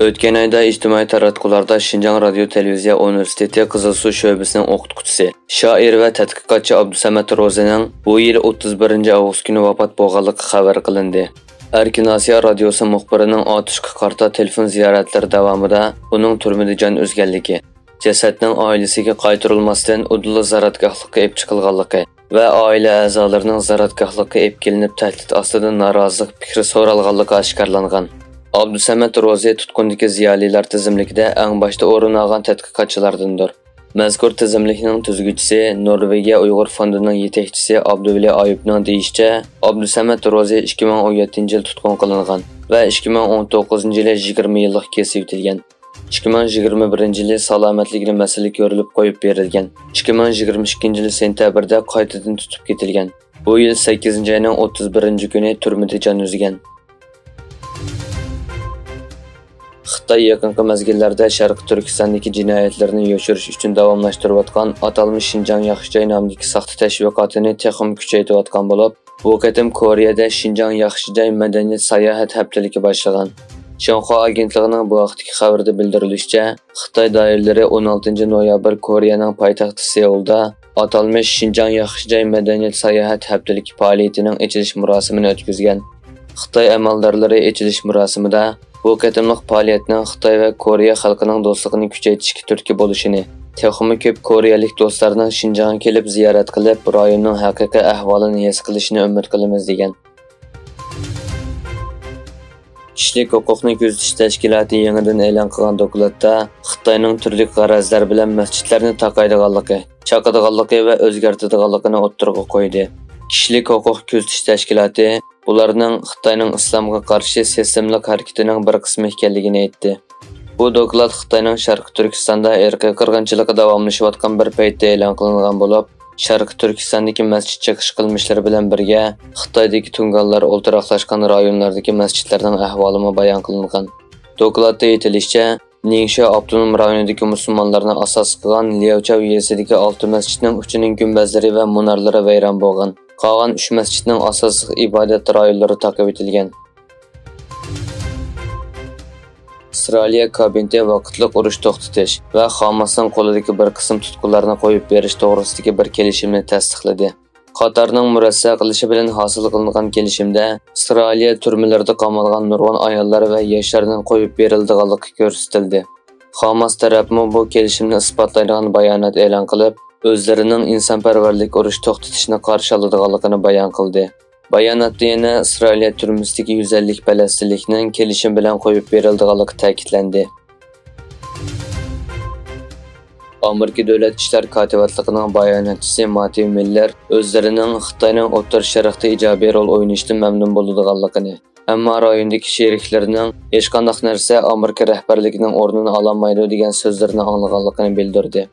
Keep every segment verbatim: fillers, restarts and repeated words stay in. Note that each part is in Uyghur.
ئۆتكەن ئايدا ئىجتىمائىي تاراتقۇلاردا شىنجاڭ رادىيو تېلېۋىزىيە ئۇنىۋېرسىتېتى قىزىلسۇ شۆبىسىنىڭ ئوقۇتقۇچىسى، شائىر ۋە تەتقىقاتچى ئابدۇسەمەت روزىنىڭ بۇ يىل ئوتتۇز بىرىنچى ئاۋغۇست كۈنى ۋاپات بولغانلىقى خەۋەر قىلىندى. ئەركىن ئاسىيا رادىيوسى مۇخبىرىنىڭ ئاتۇشقا قارىتا تېلېفون زىيارەتلىرى داۋامىدا ئۇنىڭ تۈرمىدە جان ئۈزگەنلىكى، جەسەتنىڭ ئائىلىسىگە قايتۇرۇلماستىن ئۇدۇللا زاراتگاھلىققا ئېلىپ چىقىلغانلىقى ۋە ئائىلە ئەزالىرىنىڭ زاراتگاھلىققا ئېلىپ كېلىنىپ تەھدىت ئاستىدا نارازىلىق پىكرى سورالغانلىقى ئاشكارىلانغان. ئابدۇسەمەت روزى تۇتقۇندىكى زىيالىيلار تىزىملىكىدە ئەڭ باشتا ئورۇن ئالغان تەتقىقاتچىلاردىندۇر. مەزكۇر تىزىملىكنىڭ تۈزگۈچىسى، نورۋېگىيە ئۇيغۇر فوندىنىڭ يېتەكچىسى ئابدۇۋەلى ئايۇپنىڭ دېيىشىچە، ئابدۇسەمەت روزى ئىككى مىڭ ئون يەتتىنچى يىل تۇتقۇن قىلىنغان ۋە ئىككى مىڭ ئون توققۇزىنچى يىلى يىگىرمە يىللىق كېسىۋېتىلگەن. ئىككى مىڭ يىگىرمە بىرىنچى يىلى سالامەتلىكىدە مەسىلە كۆرۈلۈپ قويۇپ بېرىلگەن. ئىككى مىڭ يىگىرمە ئىككىنچى يىلى سېنتەبىردە قايتىدىن تۇتۇپ كېتىلگەن. بۇ يىل سەككىزىنچى ئاينىڭ ئوتتۇز بىرىنچى كۈنى تۈرمىدە جان ئۈزگەن. خىتاي يېقىنقى مەزگىللەردە شەرقىي تۈركىستاندىكى جىنايەتلىرىنى يوشۇرۇش ئۈچۈن داۋاملاشتۇرۇۋاتقان ئاتالمىش شىنجاڭ ياخشى جاي نامىدىكى ساختا تەشۋىقاتىنى تېخىمۇ كۈچەيتىۋاتقان بولۇپ، بۇ قېتىم كورېيەدە شىنجاڭ ياخشى جاي مەدەنىيەت ساياھەت ھەپتىلىكى باشلىغان. شىنخۇا ئاگېنتلىقىنىڭ بۇ ھەقتىكى خەۋىرىدە بىلدۈرۈلۈشىچە، خىتاي دائىرىلىرى ئون ئالتىنچى نويابىر كورېيەنىڭ پايتەختى سېئۇلدا ئاتالمىش شىنجاڭ ياخشى جاي مەدەنىيەت ساياھەت ھەپتىلىكى پائالىيىتىنىڭ ئېچىلىش مۇراسىمىنى ئۆتكۈزگەن. خىتاي ئەمەلدارلىرى ئېچىلىش مۇراسىمىدا بۇ قېتىملىق پائالىيەتنىڭ خىتاي ۋە كورېيە خەلقىنىڭ دوستلۇقىنى كۈچەيتىشكە تۈرتكە بولۇشىنى، تېخىمۇ كۆپ كورېيەلىك دوستلارنىڭ شىنجاڭغا كېلىپ زىيارەت قىلىپ، رايوننىڭ ھەقىقىي ئەھۋالىنى ھېس قىلىشىنى ئۈمىد قىلىمىز، دېگەن. كىشىلىك ھوقۇقنى كۆزىتىش تەشكىلاتى يېڭىدىن ئېلان قىلغان دوكلاتتا خىتاينىڭ تۈرلۈك غەرەزلەر بىلەن مەسچىتلەرنى تاقايدىغانلىقى، چاقىدىغانلىقى ۋە ئۆزگەرتىدىغانلىقىنى ئوتتۇرىغا قويدى. كىشىلىك ھوقۇق كۆزىتىش تەشكىلاتى بۇلارنىڭ خىتاينىڭ ئىسلامغا قارشى سىستېمىلىق ھەرىكىتىنىڭ بىر قىسمى ئىكەنلىكىنى ئېيتتى. بۇ دوكلات خىتاينىڭ شەرقىي تۈركىستاندا ئىرقىي قىرغىنچىلىقى داۋاملىشىۋاتقان بىر پەيتتە ئېلان قىلىنغان بولۇپ، شەرقىي تۈركىستاندىكى مەسچىت چېقىش قىلمىشلىرى بىلەن بىرگە خىتايدىكى تۇڭگانلار ئولتۇراقلاشقان رايونلاردىكى مەسچىتلەرنىڭ ئەھۋالىمۇ بايان قىلىنغان. دوكلاتتا ئېيتىلىشىچە، نىڭشيا ئاپتونوم رايونىدىكى مۇسۇلمانلارنى ئاساس قىلغان لياۋچاۋ يېزىسىدىكى ئالتە مەسچىتنىڭ ئۈچىنىڭ گۈمبەزلىرى ۋە مۇنارلىرى ۋەيران بولغان. قالغان ئۈچ مەسچىتنىڭ ئاساسلىق ئىبادەت رايونلىرى تاقىۋېتىلگەن. ئىسرائىلىيە كابىنېتى ۋاقىتلىق ئۇرۇش توختىتىش ۋە خاماسنىڭ قولىدىكى بىر قىسىم تۇتقۇنلارنى قويۇپ بېرىش توغرىسىدىقى بىر كېلىشىمنى تەستىقلىدى. قاتارنىڭ مۇرەسسە قىلىشى بىلەن ھاسىل قىلىنغان كېلىشىمدە ئىسرائىلىيە تۈرمىلىرىدە قامالغان نۇرغۇن ئاياللار ۋە ياشلارنىڭ قويۇپ بېرىلىدىغانلىقى كۆرسىتىلدى. خاماس تەرەپمۇ بۇ كېلىشىمنى ئىسپاتلايدىغان بايانات ئېلان قىلىپ، ئۆزلىرىنىڭ ئىنسانپەرۋەرلىك ئۇرۇش توختىتىشنى قارشى ئالىدىغانلىقىنى بايان قىلدى. باياناتتا يەنە ئىسرائىلىيە تۈرمىسىدىكى يۈز ئەللىك پەلەستىنلىكنىڭ كېلىشىم بىلەن قويۇپ بېرىلىدىغانلىقى تەكىتلەندى. ئامېرىكا دۆلەت ئىشلار كاتىپاتلىقىنىڭ باياناتچىسى ماتېۋ مىللېر ئۆزلىرىنىڭ خىتاينىڭ ئوتتۇرا شەرقتە ئىجابىي رول ئوينىشىدىن مەمنۇن بولىدىغانلىقىنى، ئەمما رايوندىكى شېرىكلىرىنىڭ ھېچقانداق نەرسە ئامېرىكا رەھبەرلىكىنىڭ ئورنىنى ئالالمايدۇ دېگەن سۆزلىرىنى ئاڭلىغانلىقىنى بىلدۈردى.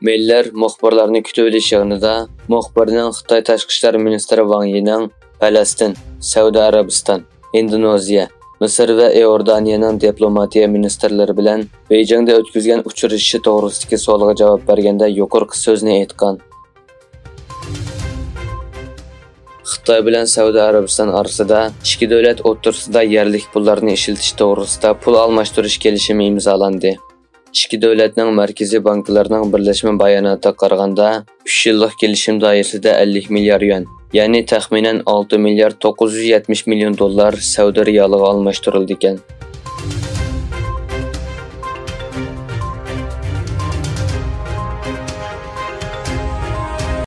مىللېر مۇخبىرلارنى كۈتۈۋېلىش يىغىنىدا مۇخبىرنىڭ خىتاي تاشقى ئىشلار مىنىستىرى ۋاڭ يىنىڭ پەلەستىن، سەئۇدى ئەرەبىستان، ئىندونېزىيە، مىسىر ۋە ئىئوردانىيەنىڭ دىپلوماتىيە مىنىستىرلىرى بىلەن بېيجىڭدا ئۆتكۈزگەن ئۇچرىشىشى توغرىسىدىكى سوئالغا جاۋاب بەرگەندە يۇقىرىقى سۆزنى ئېيتقان. خىتاي بىلەن سەئۇدى ئەرەبىستان ئارىسىدا ئىككى دۆلەت ئوتتۇرىسىدا يەرلىك پۇللارنى ئىشلىتىش توغرىسىدا پۇل ئالماشتۇرۇش كېلىشىمى ئىمزالاندى. ئىككى دۆلەتنىڭ مەركىزىي بانكىلىرىنىڭ بىرلەشمە باياناتىغا قارىغاندا، ئۈچ يىللىق كېلىشىم دائىرىسىدە ئەللىك مىليار يۈەن، يەنى تەخمىنەن ئالتە مىليارد توققۇز يۈز يەتمىش مىليون دوللار سەئۇدى رىيالىغا ئالماشتۇرۇلىدىكەن.